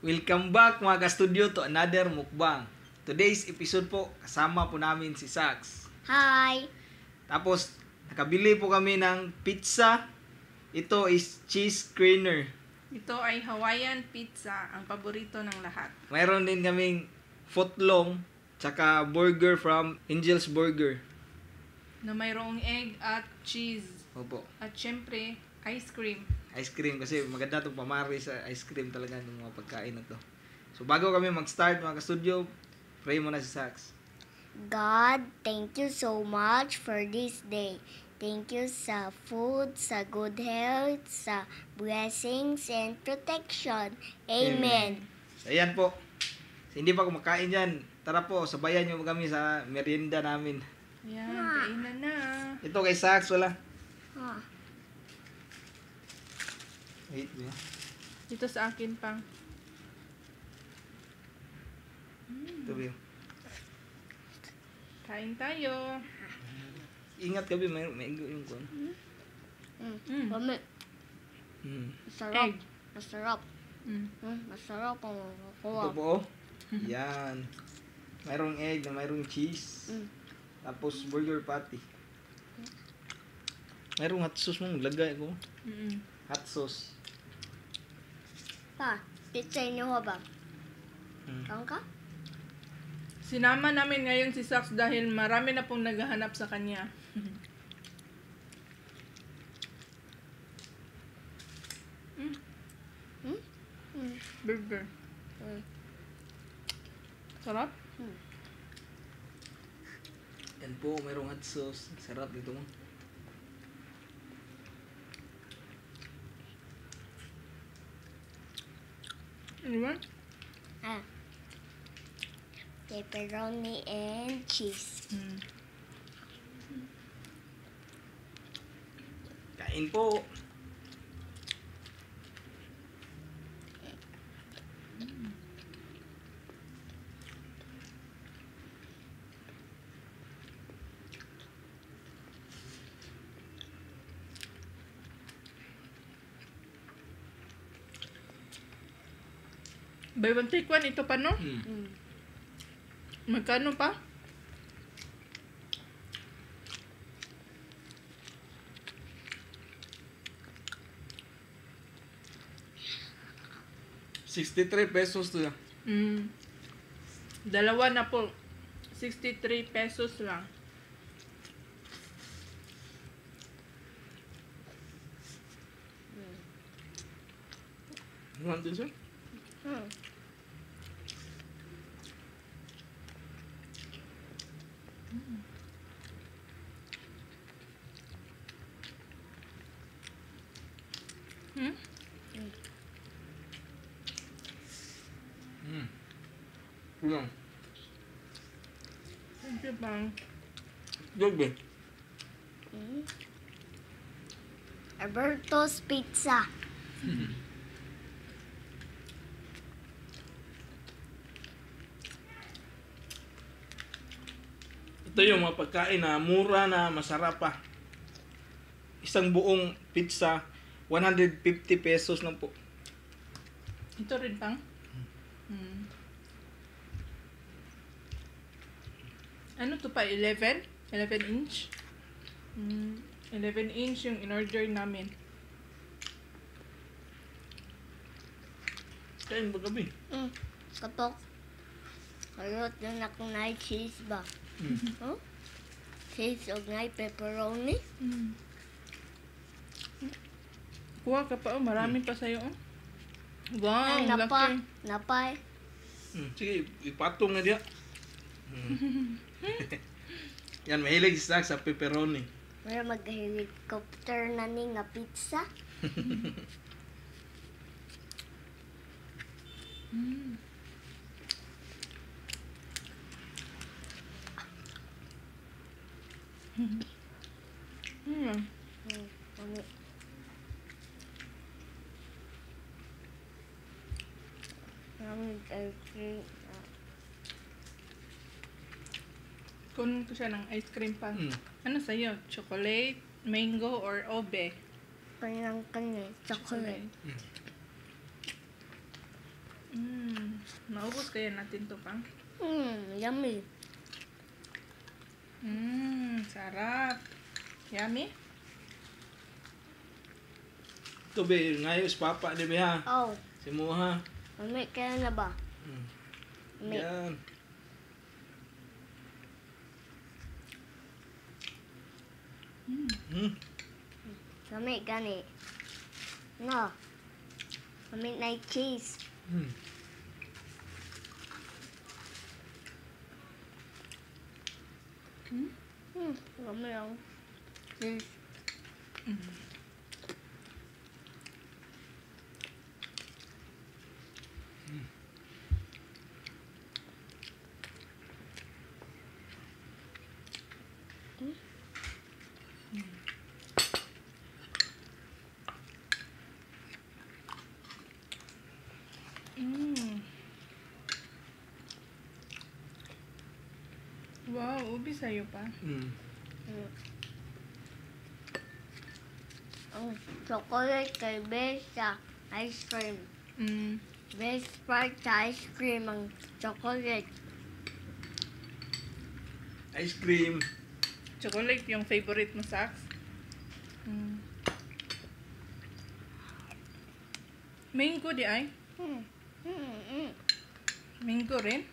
Welcome back, mga ka-studio, to another mukbang. Today's episode po, kasama po namin si Sax. Hi! Tapos, nakabili po kami ng pizza. Ito is cheese creamer. Ito ay Hawaiian pizza, ang paborito ng lahat. Mayroon din kaming footlong tsaka burger from Angel's Burger. Na mayroong egg at cheese. Opo. At syempre, ice cream. Ice cream kasi maganda itong pamari sa ice cream talaga ng mga pagkain na to. So bago kami mag-start, mga ka-studio, pray muna si Sax. God, thank you so much for this day. Thank you sa food, sa good health, sa blessings and protection. Amen. So, ayan po. So, hindi pa kumakain yan. Tara po, sabayan nyo kami sa merienda namin. Yan, kainan na. Ito kay Sax, wala. Ah, Wait, yeah. Ito sa akin pang. Ito ba yun? Kain tayo. Ingat gabi, may yung kuwan. Mami, masarap. Egg. Masarap. Masarap ang Ito kuha. po, oh. Yan. Mayroong egg na mayroong cheese. Tapos burger patty. Mayroong hot sauce mong lagay ko. Hot sauce. Pa, pizza inyo ba? Mm. Kang ka? Sinama namin ngayon si Sax dahil marami na pong naghahanap sa kanya. Burger. Sarap. Yan po, mayroong hot sauce. Sarap dito mo. Ano ba? Ah. Pepperoni and cheese. Kain po. Buy one take one, ito pa, no? Mm. Magkano pa? 63 pesos to. Dalawa na po. 63 pesos lang. You want this one? Mm. Kulang. Thank you, Bang. Gabi. Alberto's Pizza. Ito yung mga pagkain na mura na masarap pa. Isang buong pizza, 150 pesos lang po. Ito rin, Pang? Ano to pa? 11? 11 inch? 11 inch yung in-order namin. Kain ba gabi? Katok. Karot na akong na cheese ba? Huh? Cheese og na pepperoni? Kuha ka pa, oh. Marami pa sa'yo, oh. Wow, Ay, napa. laki. Napa. Sige, ipatong na diya. Yan, mahilig si Zach sa pepperoni. Mura mag-helicopter na ni nga pizza. Mami. Mami, ice cream. Kunin ko siya ng ice cream pa. Mm. Ano sa'yo? Chocolate, mango, or ube? Kanang kanya, chocolate. Maubos kaya natin to pang. Yummy. Sarap. Yummy? Ito be, ngayos papa di be ha. Oh, Si Muha. mami, kaya na ba? Mami. Yan. Mami, gani. No. Mami, na cheese. Mami lang. Cheese. Wow, ubi sa'yo pa. Ang chocolate kay best sa ice cream. Best part sa ice cream ang chocolate. Ice cream. Chocolate yung favorite mo, Sax? Mango di ay? Mango rin?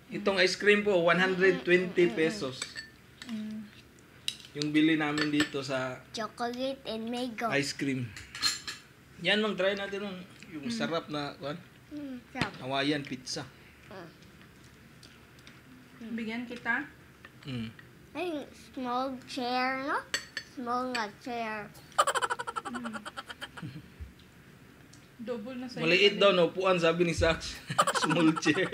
Itong ice cream po, 120 pesos. Yung bili namin dito sa Chocolate and mango. ice cream. Yan, mang try natin mang yung sarap na kuan, Sarap. Hawaiian pizza. Bigyan kita. Ay, small chair, no? Small na chair. Double na sa'yo. Maliit daw na upuan, sabi ni Sax. Small chair.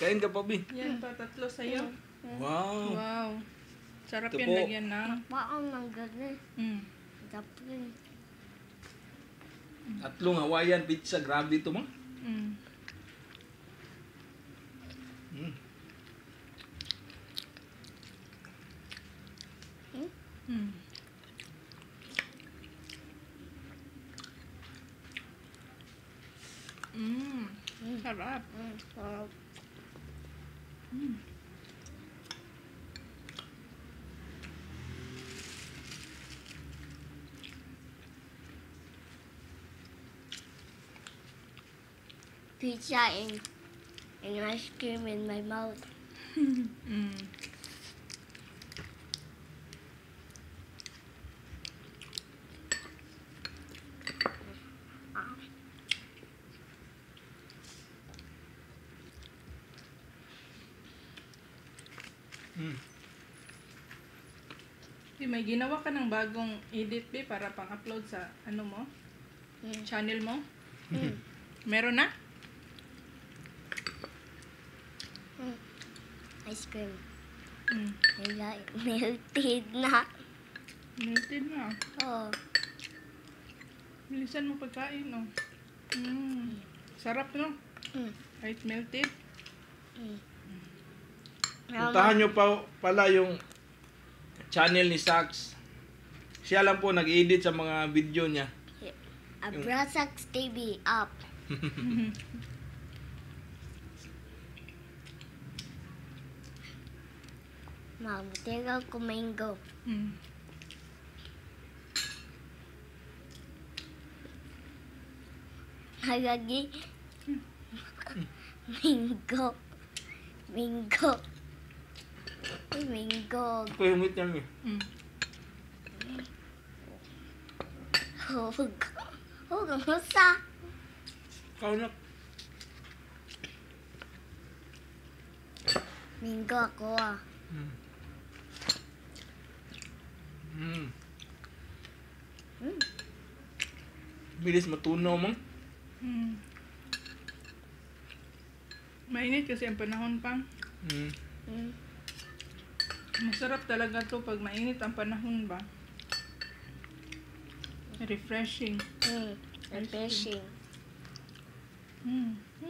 Kain ka pa, Bi. Yan pa, tatlo sa'yo. Wow. Wow. Sarap Ito yan, po. lagyan ng... Paano ng gano'n? Dapat. Tatlong Hawaiian pizza. Grabe ito, ma. Sarap. Sarap. Pizza and ice cream in my mouth. Di, may ginawa ka ng bagong edit, Bi, para pang-upload sa ano mo? Channel mo? Meron na? Ice cream. Wala, melted na. Melted na. Oo. Bilisan mo pagkain, no? Sarap, no? Kahit melted. Puntahan nyo pa pala yung channel ni Sax. Siya lang po nag-edit sa mga video niya. Abrasax TV up. Mabuti ka kumango. Nagagi. Mango. Mango. Mango. Ako yung meat niya. Hug. Hug ang usa. Ikaw na. Mango ako ah. Bilis matunaw, mang. Mainit kasi ang panahon pa. Masarap talaga to pag mainit ang panahon ba. Refreshing. Refreshing.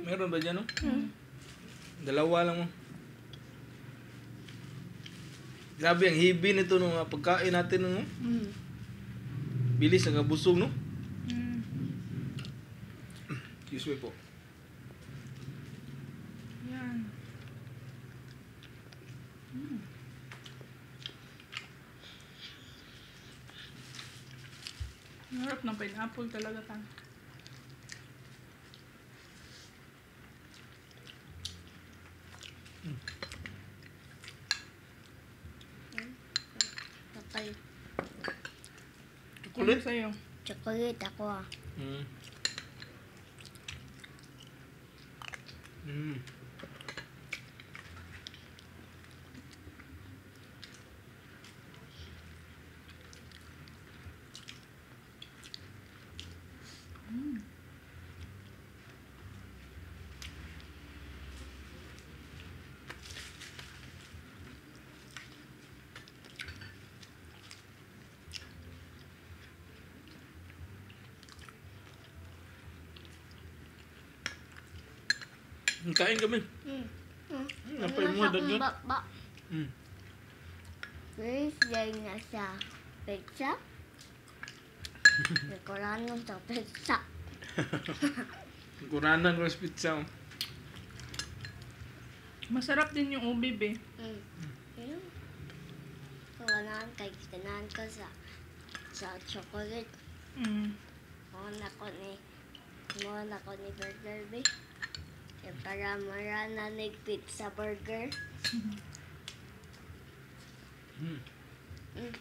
Meron ba dyan, no? Dalawa lang mo. Grabe, ang hibi nito nung pagkain natin, no? Bilis, nagabusog, no? Excuse me po. Yan. Sarap ng pineapple talaga ta. Okay. Chocolate? Ano sa'yo? Chocolate ako ah. Mm. Mm. Kain kami. Mm. Mm. Napay mo, Ano sa dagdag. akong baba? Mm. Please, dahil na sa pizza. Dekorano sa pizza. Kuranan ko sa pizza. Oh. Masarap din yung ube, be. Mm. Mm. Ganahan kay ganahan ko sa chocolate. Mm. Mo na ko ni burger be. Kaya para marana ni pizza burger. Mm. Mm.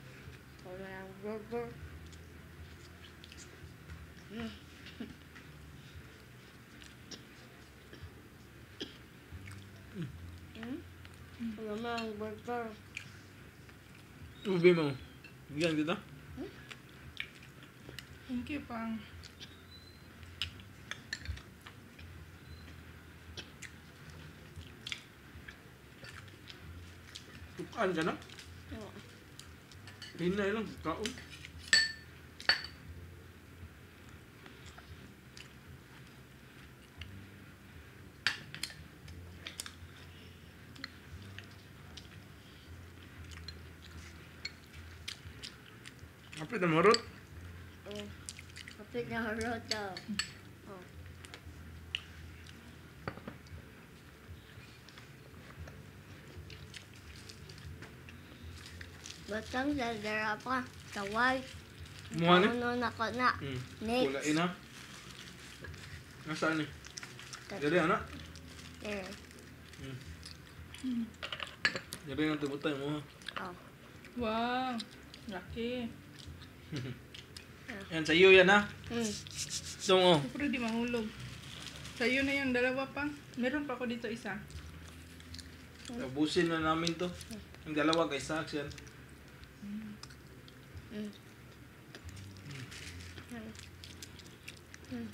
Wala ang burger. Mm. Mm. Wala ang burger. Ube mo. Bigyan kita. Thank you, Pang. Tukaan ka na? Oo. Hinay lang, kaon. Kapit na marot. Oh. Kapit na harot daw. Oh. Batang sa dara pa. Sa white. Muha ni? Ano na ko na. Hmm. Next. Kulain na. Nasaan ni? Dali, anak. There. Hmm. Dali na tibutay mo. Oh. Wow. Laki. Yan, sa iyo yan ha. Mm. Itong oh. Pero di mahulog. Sa'yo na yung dalawa pa. Meron pa ako dito isa. Ubusin na namin to. Ang dalawa kay Sax yan. Mm. Mm. Mm.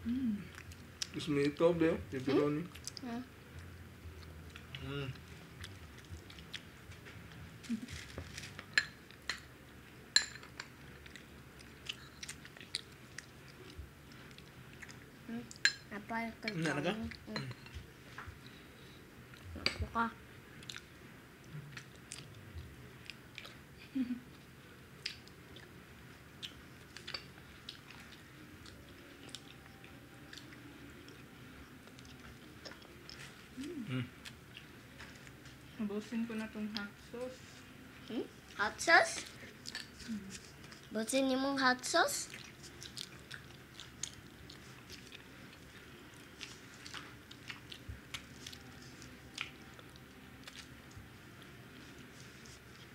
Mm. Gusto mo ito, be? Pepperoni. Mm. Mm. Napal ko. Ano ka? Mm. Ako ka. Mm. Ubusin ko na tong hot sauce. Hmm? Hot sauce? Busin niyo mong hot sauce?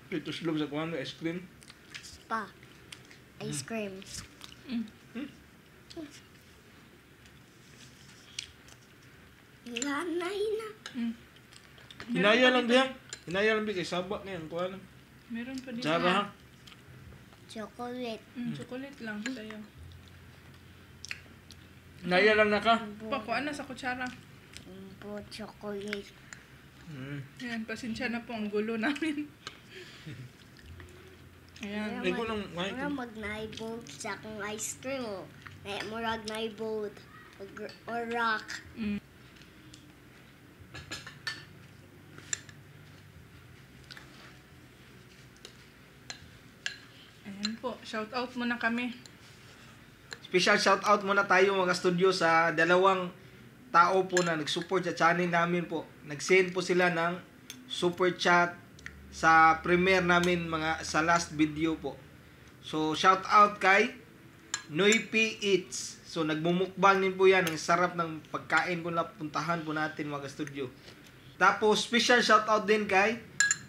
Ito silog sa kuhan, ice cream. Pa. Ice cream. Mm. Lanay na. Mm. Hinaya lang biya. Hinaya lang biya kay sabak ngayon kuhan. Meron pa dito. Tsara ha. Chocolate. Mm, chocolate lang sa'yo. Hinaya lang na ka. Pakuan na sa kutsara. Bo chocolate. Mm. Ayan, pasensya na po ang gulo namin. Ayan. Ikaw lang, ay, Mura mag naibolt sa akong ice cream oh. Ay, murag naibolt or rock. Mm. Ayan. Shout out muna kami. Special shout out muna tayo, mga studio, sa dalawang tao po na nag-support sa channel namin po. Nag-send po sila ng super chat sa premiere namin mga sa last video po. So shout out kay Noypi Eats. So nagmumukbang din po yan. Ang sarap ng pagkain po na puntahan po natin, mga studio. Tapos special shout out din kay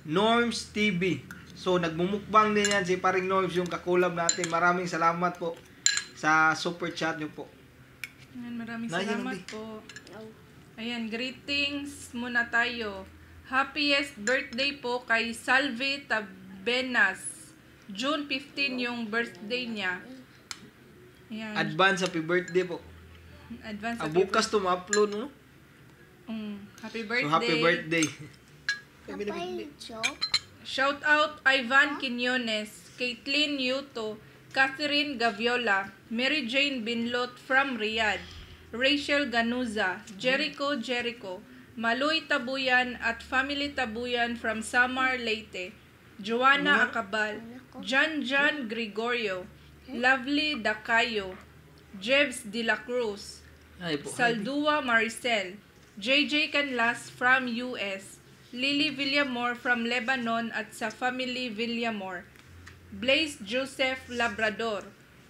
Norms TV. So nagmumukbang din yan si paring Norms, yung kakolab natin. Maraming salamat po sa super chat niyo po. Ayan, maraming Naya, salamat Nandi. Po. Ayan, greetings muna tayo. Happiest birthday po kay Salve Tabenas. June 15 yung birthday niya. Ayan. Advance happy birthday po. Advance Ah, happy bukas to ma-upload, no? Happy birthday. So happy birthday. Kapay joke. Shout out Ivan Quinones, Caitlin Yuto, Catherine Gaviola, Mary Jane Binlot from Riyadh, Rachel Ganuza, Jericho Jericho, Maloy Tabuyan at Family Tabuyan from Samar, Leyte, Joanna Acabal, John John Gregorio, Lovely Dacayo, Jebs De La Cruz, Ay po. Saldua Maricel, JJ Canlas from US, Lily Villamor from Lebanon at sa family Villamor, Blaze Joseph Labrador,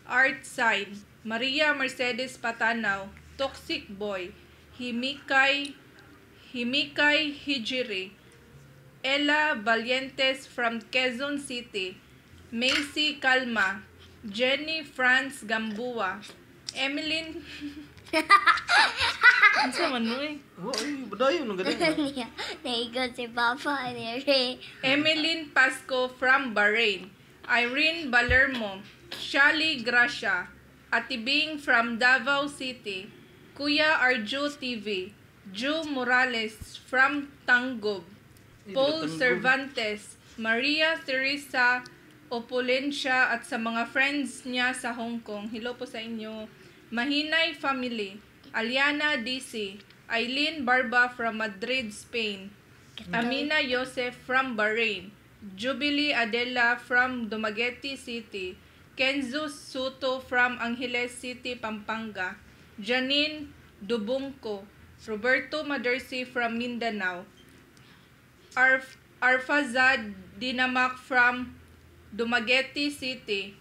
Art Sign, Maria Mercedes Patanaw, Toxic Boy, Himikay Himikay Hijiri, Ella Valientes from Quezon City, Macy Calma, Jenny France Gambua, Emmeline. Ano man mo eh? Oh, ay, badayon nung ganun. Naigo si Papa ni Ray. Emmeline Pasco from Bahrain, Irene Balermo, Shali Gracia, Atibing from Davao City, Kuya Arju TV, Ju Morales from Tanggob, Ay, Paul taga Tanggob. Cervantes, Maria Teresa Opulencia at sa mga friends niya sa Hong Kong. Hello po sa inyo. Mahinay Family, Aliana DC, Eileen Barba from Madrid, Spain, Amina Yosef from Bahrain, Jubilee Adela from Dumaguete City, Kenzo Soto from Angeles City, Pampanga, Janine Dubungko, Roberto Madersi from Mindanao, Arfazad Dinamak from Dumaguete City,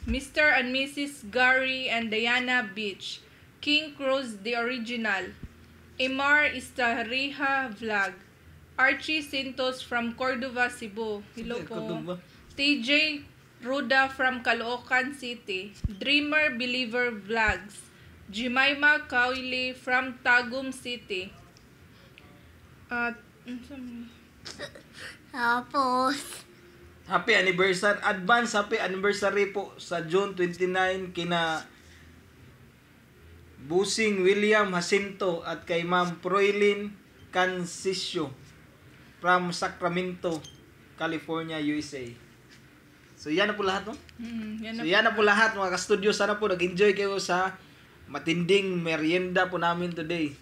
Mr. and Mrs. Gary and Diana Beach, King Cruz the Original, Emar Istariha Vlog, Archie Sintos from Cordova, Cebu. Hello po. Cordova. TJ Ruda from Caloocan City, Dreamer Believer Vlogs, Jemima Kauli from Tagum City. At, unsa man? Tapos, Happy anniversary. Advance happy anniversary po sa June 29 kina Busing William Jacinto at kay Ma'am Proilin Cansicio from Sacramento, California, USA. So yan na po lahat, no? Yan So na. yan na po lahat, mga ka-studio. Sana po nag-enjoy kayo sa matinding merienda po namin today.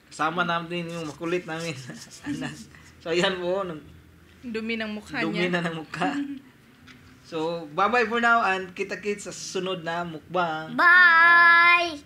Kasama namin yung makulit namin anak. So yan po, Dumi ng mukha dumi niya. na ng mukha. So, bye-bye for now and kita-kits sa susunod na mukbang. Bye!